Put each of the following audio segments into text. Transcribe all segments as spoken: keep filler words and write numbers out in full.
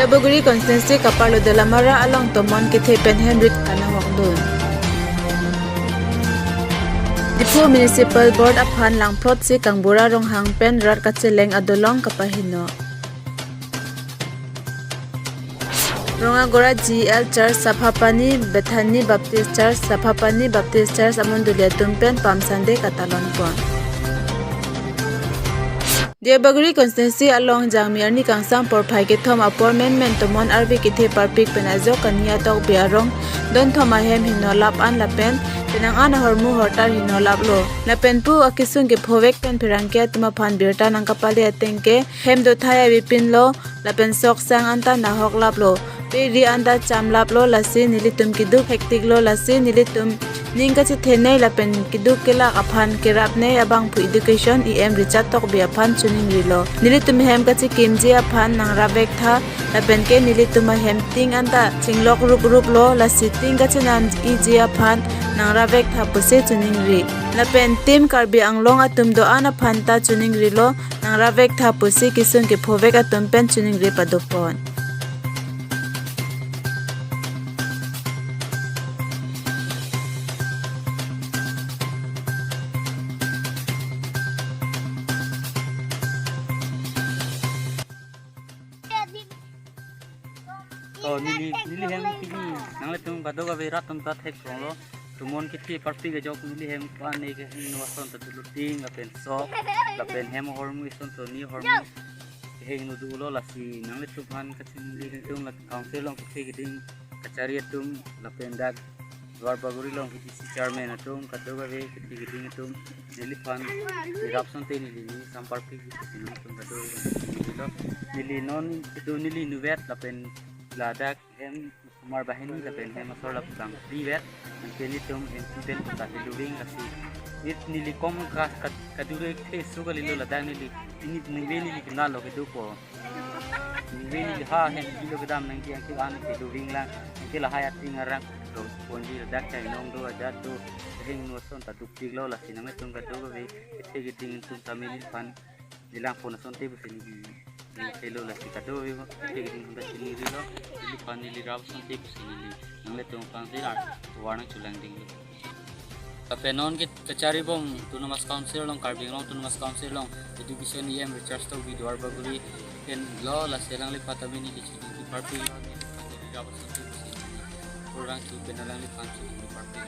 Deobagori constituency kaparlo Dolamara along tomon kethe pen hem rit kanahok dun. Diphu Municipal Board aphan langphrotsi Kangbura Ronghang pen rat kacheleng adolong kapaheno. Rongagora G L Church Saphapani, Bethany Baptist Church, Saphapani Baptist Church amondoli atum pen Palm Sunday katalon pon. Deobagori constituency along Jangmi arni kangsam porphai kethom apor menmen tomon arve kethe parpik pen ajok kani atokbi arong donthom ahem heno lap an lapen penang an ahormu hortar heno laplo. Lapen pu akesung kephovek pen pherangke atum aphan birta nangkapale ateng ke hem dothai avepinlo lapen sok sang anta nahok laplo. Pe ri anta cham laplo, lasi nelitum keduk hektik lo, lasi nelitum ning kachethenei lapen keduk kelak aphan kerapnei abangphu education E M Richard Tokbi aphan choningrilo. Nelitum hem kachekimji aphan nangrap vektha lapen ke nelitum ahem ting anta chinglok rup rup lo, lasi ting kachenamji aphan nangrap vektha pusi choningri. Lapen Team Karbi Anglong atum do-an aphan ta choningrilo, nangrap vektha pusi kesung kephovek atum pen choningri padopon. Oh, neli, neli hem pini nanglitum kadokave rat atum ta theklonglo. Tomon kethe parpik ajok neli hem pa ne kehingno ason ta duluting lapen sok lapen hem ahormu ason, to ni ahormu kehingno dulo, lasi nanglitum aphan kachiningri atum la council along kethe keding kachari atum lapen dak Duarbagori along V D C chairman atum kadokave kethe keding atum neliphan nirap asonte neli ning samparpi si nangtum kadokave neli lo. Neli non kedo neli inutvet lapen ladak hem osomar banghini lapen hem asor lapu bang privet. Anke nelitum M P pen kota keluring, lasi it neli kom ka, ka, kadure kesu kalilo, ladak neli ini ningve neli kenal lo kedopo. Ningve neli ha hem bilo kedam nangji, anke an keluring lang, anke lahai ating arang lo ponji ladak chai nong do ajat do heng no ason ta dukpiklo, lasi nangtum kadokave kethe keding atum ta neliphan nelang pon asonte pusi neli ning thelo, lasi kadokave kethe keding atum ta chiningrilo, neliphan neli rap asonte pusi neli nanglitum aphan si rat warning chulang dinglo. Lapen non ke kachari bom Autonomous Council along, Karbi Anglong Autonomous Council along Education E M Richard Tokbi Duarbagori pen lo, lasi alangliphan ta mini kichini kiparpi lo, neli rap asonte pusi neli kurang chu pen alangliphan chu kiparpi.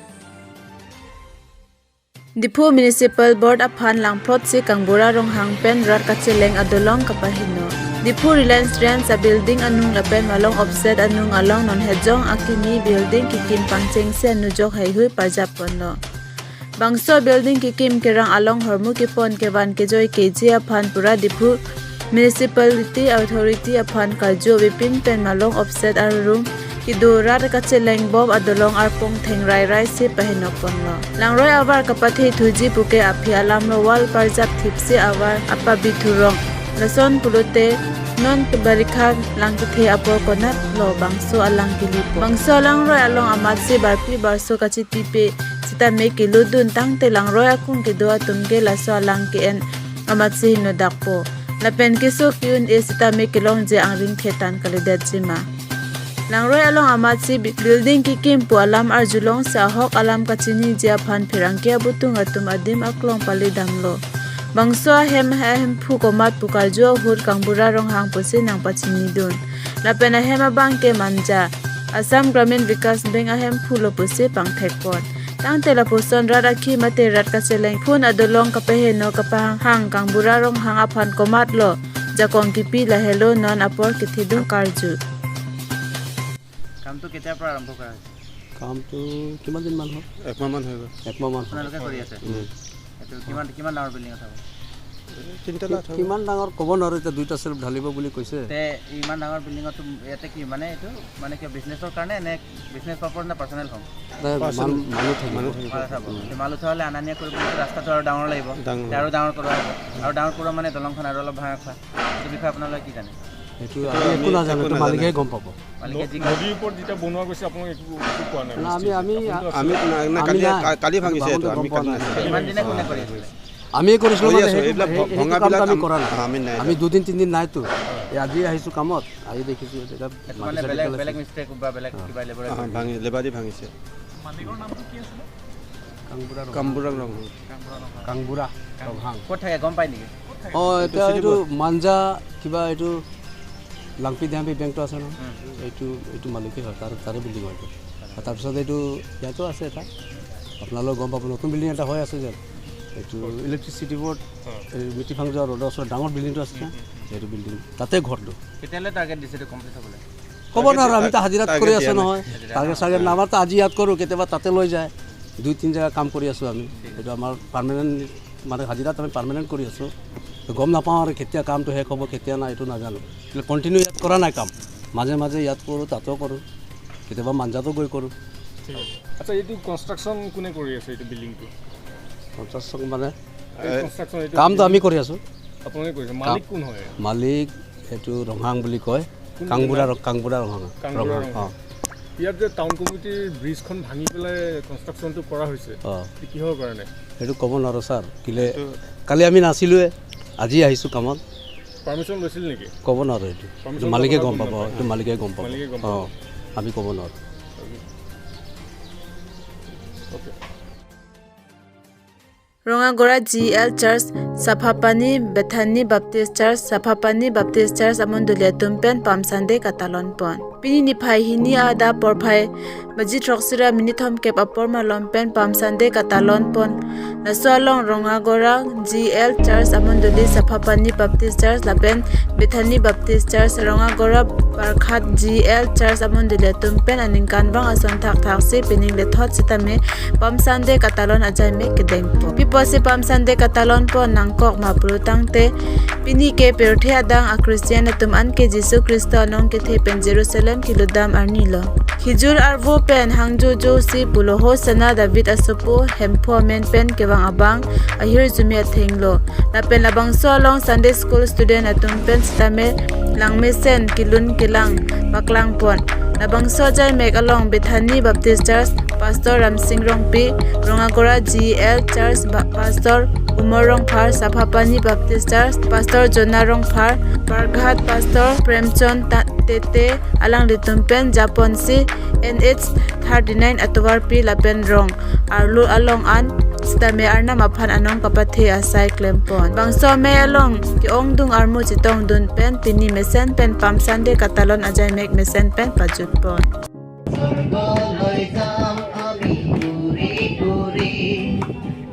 Diphu Municipal Board aphan langphrotsi Kangbura Ronghang pen rat kacheleng adolong kapaheno. Diphu Reliance Trends a-building anung lapen Malong Offset anung along non hejong akimi building kekim pangchengsi anujok heihui parjap ponlo. Bangso building kekim kerang along hormu kepon kevan kejoi keji aphan pura Diphu Municipality Authority aphan karju avepin pen Malong Offset arum kedo rat kacheleng bom adolong arpong thengrairai si paheno ponlo. Langroi avar kapathe thuji puke aphi alamlo, wall parjap thipsi avar apabithurong. Lason pulote non barikha lang kethe apor konatlo bangso alang kelipo. Bangso alangroi along amatsi barpi barso kachitipe sitame kelodun, tangte langroi akung kedo atum ke laso alang ke-en amatsi heno dakpo. Lapen keso ke-un-e sitame kelongji angring thetan kaledetji ma. Langroi along amatsi bi-, building kekim pu alam arjulongsi ahok alam kachiniji aphan pherangke abutung atum adim aklong palidamlo. Bangso ahem ahemphu komat pu karju ahut Kangbura Ronghang pusi nangpachinidun. Lapen ahem abang ke Manja, Assam Gramin Vikas Bank ahemphu lo pusi pangthekpon. Tangte lapuson rat akhi mate rat kacheleng phun adolong kapaheno kapahanghang Kangbura Ronghang aphan komatlo jakong kipi, lahelo non apor kethedung karju. কামটো কেতিয়াৰ পৰা আৰম্ভ কৰা হৈছে? কামটো কিমান দিনমান হ'ল? একমাহমান হৈ গ'ল। একমাহমান হ'ল। আপোনালোকে কৰি আছে? উম। এইটো কিমান, কিমান ডাঙৰ বিল্ডিং এটা হ'ব? তিনিতলা কি-, হ'ব। কিমান ডাঙৰ ক'ব নোৱাৰোঁ, এতিয়া দুইটা শ্লেব ঢালিব বুলি কৈছে। তে ইমান ডাঙৰ বিল্ডিঙত ইয়াতে কি মানে এইটো মানে কিয় বিজনেছৰ কাৰণে নে বিজনেছ পাৰ্পজ নে পাৰ্চনেল হ'ম? নাই, পাৰ্চনেল। মানুহ, মানুহ থাকিব। মানুহ থাকিব। মানুহ থাকিব। উম। তে মানুহ থ'লে অনা নিয়া কৰিবলৈ ৰাস্তাটো আৰু ডাঙৰ লাগিব। ডাঙৰ। তে আৰু ডাঙৰ কৰা হ'ব। আৰু ডাঙৰ কৰা মানে দলংখন আৰু অলপ ভাঙা খোৱা। এইটো বিষয়ে আপোনালোকে কি জানে? সেইটো সেইটো আমি আমি একো নাজানো, একো এইটো নাজানো। মালিকেহে গম পাব। মালিকে যি ন-, নদীৰ ওপৰত যেতিয়া বনোৱা গৈছে, আপোনালোকে একো, একো কোৱা নাই? না, আমি, আমি, আপুনি তো আমি আছিলে। না, না, আমি কালি, নাই। কা-, কালি ভাঙিছে এইটো, বাগানটো আমি গম পোৱা কালি নাই। নাছিলোঁ। ইমান দিনে কোনে কৰি আছিলে? আমিয়ে কৰিছিলোঁ কৰি মানে আছোঁ, সেইটো, এইবিলাক সেই, ভ-, সেইটো কামটো ভঙাবিলাক আমি আম-, কৰা নাই। আমি নাই আমি কৰা। দুদিন, তিনিদিন নাইতো। আজি আহিছো কামত, আহি দেখিছো এতিয়া এইটো মানে মাটি চাটি বেলেগ, পেলাইছে। বেলেগ মিস্ত্ৰীয়ে কোনোবা বেলেগ অ। কিবা লেবাৰ অ, ভাঙি, লেবাৰী ভাঙিছে। মালিকৰ নামটো কি আছিলে? কাংবুৰা ৰংহাং। কাংবুৰা ৰংহাং। কাংবুৰা ৰংহাং। কাংবুৰা ৰংহাং। ক'ত থাকে গম পাই নেকি? অ, এতিয়া চিটি এইটো ক'ত? মাঞ্জা কিবা এইটো লাংপি ধামপি বেংকটো আছে ন? উম। এইটো, এইটো মালিকে হয়, তাৰ, তাৰে বিল্ডিং হয় এইটো। আৰু তাৰপিছত এইটো ইয়াতো আছে এটা, আপোনালোকে গম পাব, নতুন বিল্ডিং এটা হৈ আছে যেন, এইটো ইলেক্ট্ৰিচিটি বৰ্ড, অ। এই মিটিফাং যোৱা ৰোডৰ ওচৰত ডাঙৰ বিল্ডিংটো আছে যেন, উম, উম, উম। এইটো বিল্ডিং তাতে ঘৰটো। কেতিয়ালৈ টাৰ্গেট দিছে এইটো কমপ্লিট হ'বলৈ? ক'ব নোৱাৰো, আমি তো হাজিৰাত কৰি আছো নহয়। টাৰ্গেট চাৰ্গেট নাই, আমাৰতো আজি ইয়াত কৰো, কেতিয়াবা তাতে লৈ যায়। দুই তিনি জেগা কাম কৰি আছো আমি। এইটো আমাৰ পাৰ্মানেণ্ট, মানে হাজিৰাত আমি পাৰ্মানেণ্ট কৰি আছো। তো গম নাপাওঁ আৰু কেতিয়া কামটো শেষ হ'ব, কেতিয়া নাই, এইটো নাজানো। কিন্তু কণ্টিনিউ ইয়াত কৰা নাই কাম, মাজে মাজে ইয়াত কৰো, তাতো কৰো, কেতিয়াবা মাঞ্জাতো গৈ কৰো। ঠিক আছে। আচ্ছা, এইটো কনষ্ট্ৰাকশ্যন কোনে কৰি আছে, এইটো বিল্ডিংটো? কনষ্ট্ৰাকশ্যন মানে এই কনষ্ট্ৰাকশ্যন এইটো কামটো আমি বিল্ডিং কৰি আছো। আপোনালোকে কৰিছে? মালিক কোন হয়? মালিক এইটো ৰংহাং বুলি কয়। কোন কাংবুৰা জেগাত? ৰ-, কাংবুৰা ৰংহাং। কাংবুৰা ৰংহাং, ৰংহাং। অ। ইয়াত যে টাউন কমিটিৰ ব্ৰিজখন ভাঙি পেলাই কনষ্ট্ৰাকশ্যনটো কৰা হৈছে, অ। এইটো কিহৰ কাৰণে? সেইটো ক'ব নোৱাৰো ছাৰ, কিলে এইটো কালি আমি নাছিলোৱে, আজি আহিছো কামত। পাৰ্মিশ্যন লৈছিল নেকি? ক'ব নোৱাৰো এইটো। পাৰ্মিশ্যন এইটো মালিকে ল'বলৈ গম কোন পাব, নাপায়? এইটো মালিকে গম পাব। মালিকে গম অ, পাব। আমি ক'ব নোৱাৰো। Okay. Rongagora G L Church, Saphapani Bethany Baptist Church, Saphapani Baptist Church amondoli atum pen Palm Sunday katalon pon. Pini niphai hini adap porphai baji throksi ra minit thomkep apor malom pen Palm Sunday katalon pon. Laso along Rongagora G L Church amondoli, Saphapani Baptist Church lapen Bethany Baptist Church, Rongagora Barghat G L Church amondoli atum pen aningkan vang ason thakthaksi pining lethot sitame Palm Sunday katalon ajai mek kedeng pon. Pi apotsi Palm Sunday katalon pon nangkok ma pulo tangte, pini ke pirthe adang a-Christian atum an ke Jisu Khristo anong kethe pen Jerusalem kelutdam arni lo. Khijur arvo pen hangjojo si pulo Hosanna David asopo Hemphu amen pen kevang abang ahirjume athenglo. Lapen labangso along Sunday School student atum pen sitame langmesen kelun kelang paklang pon. Labangso ajai mek along Bethany Baptist Church Pastor Ramsing Rongpi, Rongagora G L Church ba-, Pastor Umor Rongphar, Saphapani Baptist Church Pastor Jonah Rongphar, Barghat Pastor Premchand Ta-, Tete, alanglitum pen japonsi N H thirty-nine atovarpi lapen rong arlo along an sitame Arnam aphan anong kapathe asai klem pon. Bangso amei along ke-ongdung armu chetongdun pen pini mesen pen Palm Sunday katalon ajai mek mesen pen pajut pon. স্বৰ্গলৈ যাম আমি উৰি উৰি।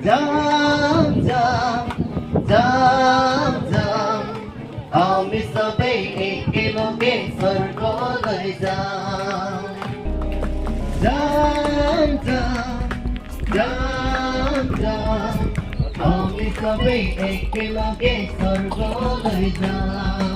যাম, যাম, যাম, যাম। আমি সবেই একেলগে স্বৰ্গলৈ যাম। যাম, যাম, যাম, যাম। আমি সবেই একেলগে স্বৰ্গলৈ যাম।